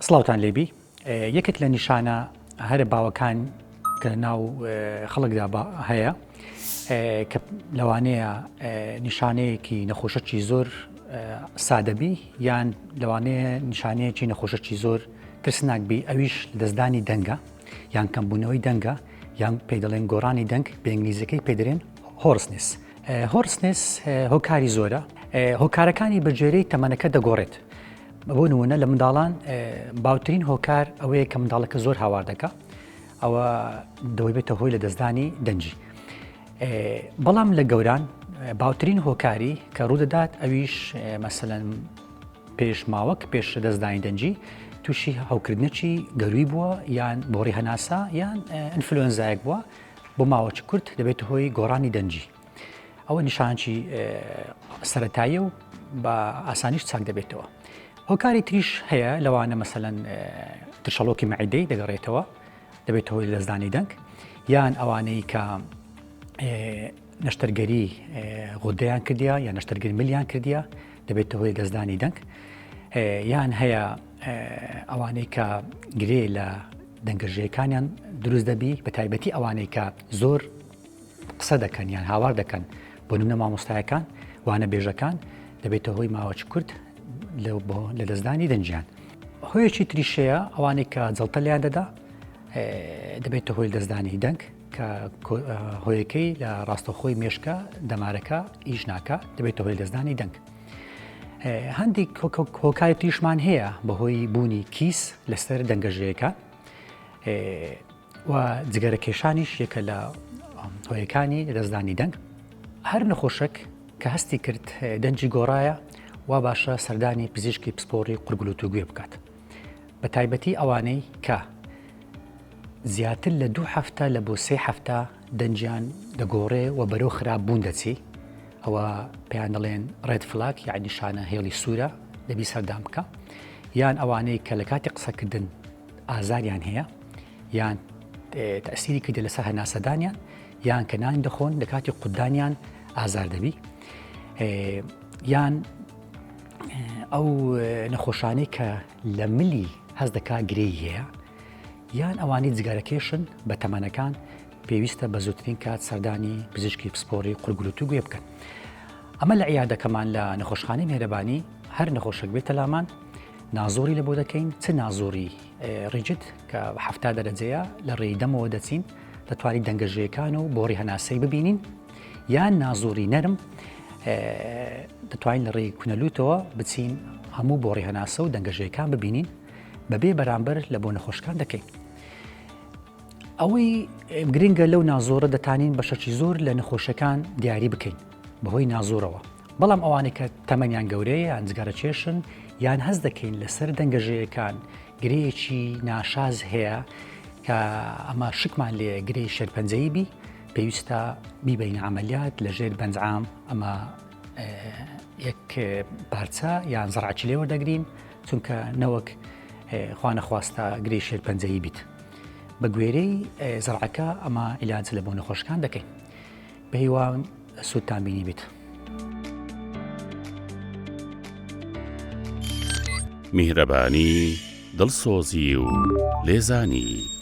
سڵاوتان لێبی یەکێک لە نیشانە هەرە باوەکان کە ناو خەڵکدا هەیە کە لەوانەیە نیشانەیەکی نەخۆشەکی زۆر سادەبی یان لەوانەیە نیشانەیەکی نەخۆشەکی زۆر ترسناک بی ئەویش دەستدانی دەنگە یان کەمبوونەوەی دەنگە یان پێی دەڵێن گۆڕانی دەنگ بە ئینگلیزیەکەی پێ دەرێن hoarseness hoarseness هۆکاری زۆرە هۆکارەکانی بە گوێرەی تەمەنەکە دەگۆڕێت بۆ نمونە لە منداڵان باوترین هۆکار ئەوەیە کە منداڵەکە زۆر هاوار دەکا ئەوە دەوەی بێتە هۆی لە دەستدانی دەنگی بەڵام لە گەوران باوترین هۆکاری کە ڕوودەدات ئەویش مەسەلەن پێش ماوەک پێش لەدەستدانی دەنگی تووشی هەوکردنێکی گەرووی بووە یان بۆڕی هەناسە یان ئینفلۆنزایەک بووە بۆ ماوەکی کورت دەبێتە هۆی گۆڕانی دەنگی ئەوە نیشانکی سەتاییە و بە ئاسانیش چاک دەبێتەوە هۆکاری تریش هەیە لەوانە مەسەلەن ترشەڵۆکی مەعیدەی دەگەڕێتەوە دەبێتە هۆی لەدەستدانی دەنگ یان ئەوانەی کە نەشتەرگەری غودەیان کردیا یان نەشتەرگەری ملیان کردیا دەبێتە هۆی دەستدانی دەنگ یان هەیە ئەوانەی کە گرێ لە دەنگەژەکانیان دروست دەبی بە تایبەتی ئەوانەی کە زۆر قسە دەکەن یان هاوار دەکەن بۆ نمونە مامۆستایەکان وانە بێژەکان دەبێتە هۆی ماوەچ کورت لە دەستدانی دەنگیان هۆیەکی تریشەیە ئەوانەی کە جەڵتە لیان دەدا دەبێتە هۆی دەستدانی دەنگ کە هۆیەکەی لە ڕاستەوخۆی مێشکە دەمارەکە ئیش ناکە دەبێتە هۆی لەدەستدانی دەنگ. هەندێک هۆکاری تریشمان هەیە بەهۆی بوونی کیس لەسەر دەنگەژەیەکە و جگەرە کێشانیش یەکە لە هۆیەکانی لەدەستدانی دەنگ. هەر نەخۆشێک کە هەستی کرد دەنگی گۆڕایە وا باشە سەردانی پزیشکی پسپۆڕی قورگلوت و گوێ بکات. بە تایبەتی ئەوانەی کە زیاتر لە دوو هەفتە لە بۆ سێ هەفتە دەنگیان دەگۆڕێ و بەرەو خراپ بوون دەچی ئەوە پێیان دەڵێن red flag یعنی نیشانە هێڵی سوورە دەبی سەردان بکە یان ئەوانەی کە لە کاتی قسەکردن ئازاریان هەیە یان تەسیری کردە لەسەر هەناسەدانیان یان کە نان دەخۆن لە کاتی قودانیان ئازار دەبی یان ئەو نەخۆشانەی کە لە ملی هەست دەکا گرێی هەیە یان ئەوانەی جگەرەکێشن بە تەمەنەکان پێویستە بە زووترین کات سەردانی پزیشکی پسپۆڕی قورگلوت و گوێ بکەن. ئەمە لە عیادەکەمان لە نەخۆشخانەی مێرەبانی هەر نەخۆشێک بێتە لامان نازۆری لە بۆ دەکەین چ نازۆری ڕیجت کە هەفتا دەرەجەیە لە ڕێی دەمەوە دەچین دەتوانین دەنگەژێکان و بۆڕی هەناسەی ببینین یان نازۆری نەرم دەتوانین لە ڕێی کونەلوتەوە بچین هەموو بۆڕی هەناسە و دەنگەژێکان ببینین بەبێ بەرامبەر لە بۆ نەخۆشکان دەکەین. ئەوەی گرنگە لەو نازۆرە دەتانین بەشەکی زۆر لە نەخۆشەکان دیاری بکەین بەهۆی نازۆرەوە بەڵام ئەوانەی کە تەمەنیان گەورەیە یان جگەرە کێشن یان هەست دەکەین لەسەر دەنگەژەیەکان گرێیەکی ناشاز هەیە کە ئەمە شکمان لێ گرێی شێرپەنجەیی بی پێویستە بیبەینە عملیات لە ژێر بەنجعام ئەمە یەک پارچە یان زەڕعکی لێ وەردەگرین چونکە نەوەک خوانەخواستە گرێی شێرپەنجەیی بیت بە گوێرەی زەڕعەکە ئەمە عیلاج لە بۆ نەخۆشەکان دەکەین بە هیوام سوودتان بینی بیت. میهرەبانی، دڵسۆزی و لێزانی.